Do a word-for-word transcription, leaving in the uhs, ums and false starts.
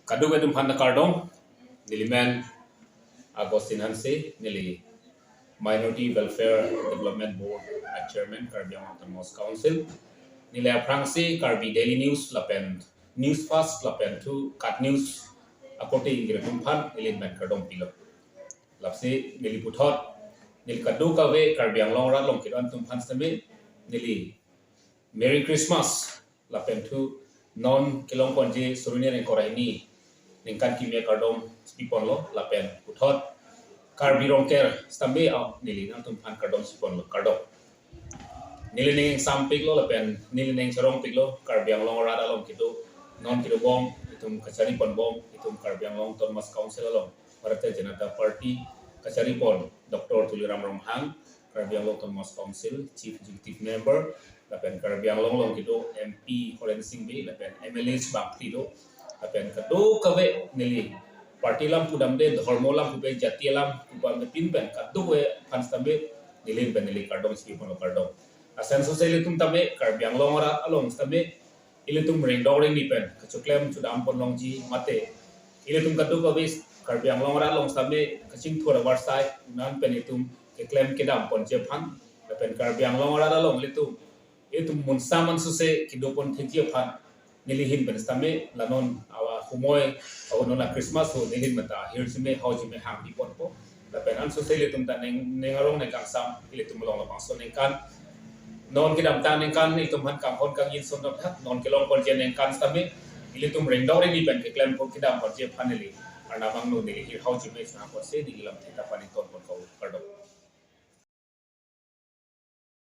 Kadokave atum aphan ta kardom. Neli men Augustine Hanse, neli Minority Welfare Development Board a Chairman, Karbi Anglong Autonomous Council. Neli aphrangsi Karbi Daily News lapen News Fast lapen thu KAT News akorte ingredient aphan neli men kardom pilo. Lasi neli puthot, neli kadokave Karbi Anglong arat along kedo-an atum aphan sitame neli Merry Christmas lapen thu non kelong ponji suri hini ingkoi ra hini ningkan kimi akardom chipi ponlo lapen puthot Karbi Rongker sitame, ah, neli nangtum aphan kardom chipi ponlo, kardom. Neli ning sampiklo lapen neli ning chorongpiklo Karbi Anglong arat along kedo, non kedo bom, itum kachari pon bom, itum Karbi Anglong Autonomous Council along Bharatiya Janata Party kachari pon Doctor Tuliram Ronghang, Karbi Anglong Autonomous Council Chief Executive Member, lapen Karbi Anglong along kedo M P Horen Sing Bey, lapen M L A bangphli do, lapen kadokave neli party alam pudamde, dhormo alam pupe, jati alam pudamde pinpen kadokave aphan sitame neli pen neli kardom chipi ponlo, kardom. Lason sose ilitum tame Karbi Anglong arat along sitame ilitum rengdok rengni pen kachoklem chodam pon longji mate ilitum kadokave Karbi Anglong arat along sitame kachingthur avarsai unan pen itum keklem kedam ponji aphan lapen Karbi Anglong arat along ilitum, itum munsa man sose kedo pon thekji aphan neli ahin pen sitame la non awa humoi, awa non a Christmas ho neli ahin pen ta hirjume haojume hangpi ponpo. Lapen ansose ilitum ta ning, ning arong ning kangsam ilitum along labangso ningkan, non kedamtang ningkan itum aphan kanghon kangin son dam thak, non kelong ponji aningkan sitame ilitum rengdok rengni pen keklem pon kedam ponji aphan neli Arnam angno neli hir haojume chunang ponsi neli lamthe ta paning ton pon ko, kardom.